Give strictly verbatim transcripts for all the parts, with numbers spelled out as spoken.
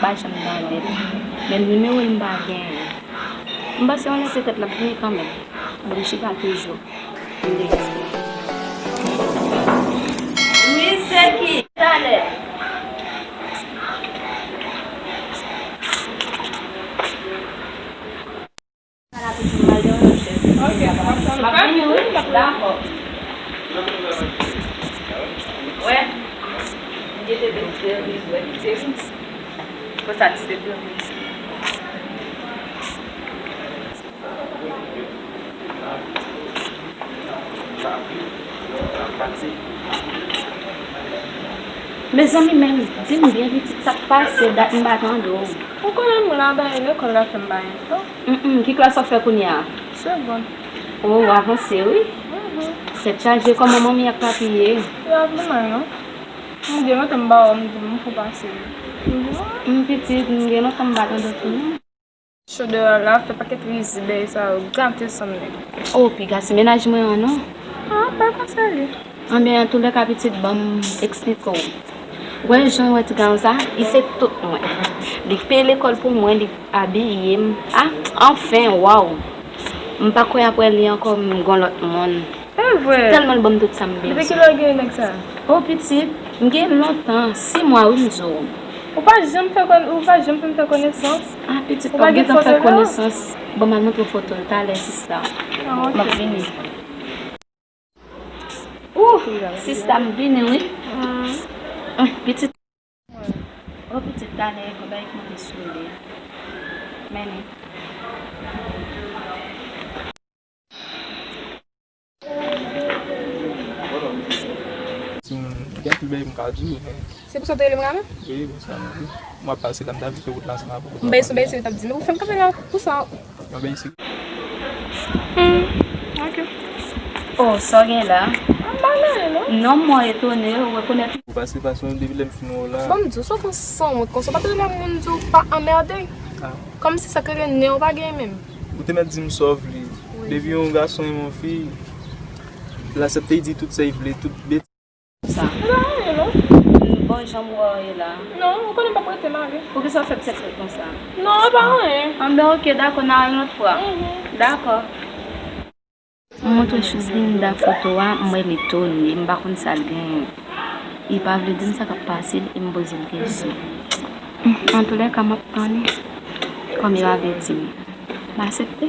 M pa janm tande l. Menm nimewo l m pa genyen. M panse yon lè petèt l ap vini kanmenm. Bon, m chita toujou. M dezespere. Wi, se ki? Talè. Ok, m ap tann ou. M ap vini, wi. Dakò. Wè. M te te vin sèvis, wè. Konsa ti se dòmi. Mezanmi, men di m byen pitit, sa k pase, dat m pa tande w. Ou konnen m la bay lekòl la fè m bay tan. Mm, mm, ki klas w ap fè kounye a? Segond. O, w avanse wi. Mhm. Tèt chaje, kòman manmi ak papi ye? Yo ap di mwen non. M gen lontan m pa wè w, m di m fon pase. M pitit, m gen lontan m pa tande w tou non. Cho deyò la fè pakèt rizi, bèy sa yo gate san m nèg. O, piga se mennaj mwen an non. Ah, pa konsa li. Anben, antoulèka pitit, ban m eksplike w. Wè jan w wè ti gason sa, li se tout mwen. Li peye lekòl pou mwen, li abiye m. Ah, anfen, waw. M pa kwè apre li ankò, m gon lòt moun. E vre? Tèlman l ban m tout sa m bezwen. Depi kilè w gen nèg sa? O pitit, m gen lontan, sis mwa wi m di w. Ou pa janm fè kone-, ou pa janm fè m fè konesans? Ah pitit, w ap gentan fè konesans. Bon, m al montre w foto l talè sista. Ah, ok. M ap vini. Ouh, sista m vini wi. Mm. Mm, pitit. O pitit, talè, gon bagay k mande sou li. Men li. Si m gen anpil bagay pou m ka di w, men. Se pou sa w te rele m kanmenm? Wi, konsa m di. M ap pase la, m ta vin fè wout la ansanm avè w. M bay sou bay, se w t ap di. Men ou fè m kanpe la pou sa. Mwen byen isi. Hmm, ok. Oh, sa w gen la? M pa nan anyen, non. Non, mwen etone, ou rekonèt. Ou pase fason depi lè m fin wè w la. Bon, m di w, sa w pran sanwont konsa, w pa t rele moun di w pa anmède. Ah. Kòmsi sa k rele nen w pa gen menm. Ou te mèt di m sa w vle. Wi. Depi yon gason renmen yon fi, l aksepte di tout sa l vle, tout betiz. Sa. Sa pa anyen non. Bon, jan m wè w ye la. Non, ou konnen m p ap rete mare. Poukisa w fè m sèt konsa? Non, e pa anyen. Anben, ok, dakò, n a wè yon lòt fwa. Mhm. Dakò. M montre Chuzlinda foto a, m wè l etone, m pa konn sa l genyen. Li pa vle di m sa k ap pase l e m poze l kesyon. Antoulèka, m ap tann li. Kòm yo avèti m, m aksepte.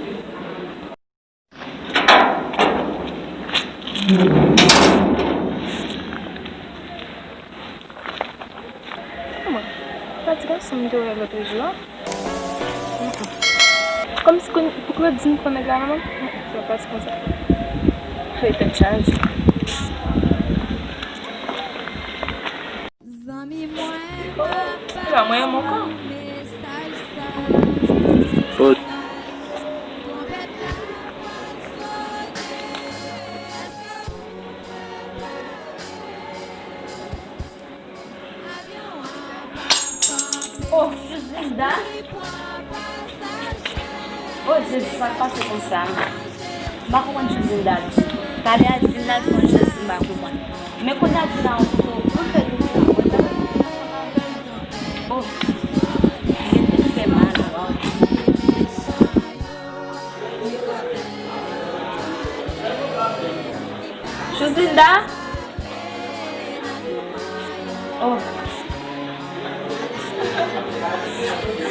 Mwen, pa ti gason m te wè lòt jou a. Kòmsi pou Claudine pran nèg la nan men m, sa pati konsa. Fè tèt chaje. Zanmi mwen, oh, mwen renmen w ankò. Oh. Oh, Chuzlinda. Oh, Jezi, sa k pase konsa? M pa konprann Chuzlinda ditou. Talè a vin la, l fè yon jès, m pa konprann. Men kounye a di la, yon foto, pou l fè tout sa, mwen ta. Oh, li te fè mal, waw. Chuzlinda? Oh.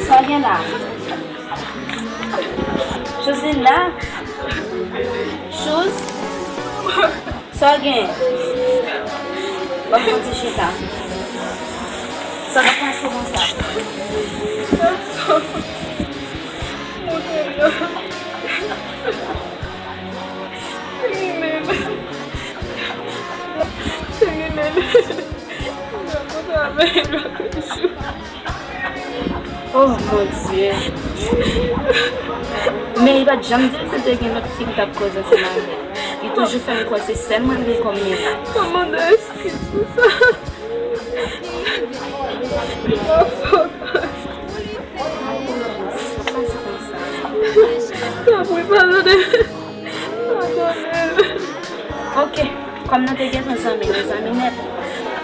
Sa w gen la? Chuzlinda? Chuz? Sa w gen? Ban m yon ti chita. Sa k ap pase konsa? Montre m non. Li menm. Li menm. Mwen kontan avè l lòt jou. Oh, Bondye. Men li pa t janm di l si te gen lòt fi ki t ap koze ansanm avè l. Li toujou fè m kwè se sèl mwen li kòm menaj. Kòman de eskiz pou sa? Tanpri, padone. Padone. Ok, kòm nou te gentan zanmi, nou zanmi nèt,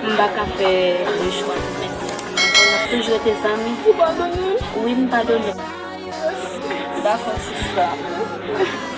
m pa ka fè lechwa pou mèt ansanm avè w. Toujou rete zanmi. Ou padone m? Wi, m padone w. Dakò, sista.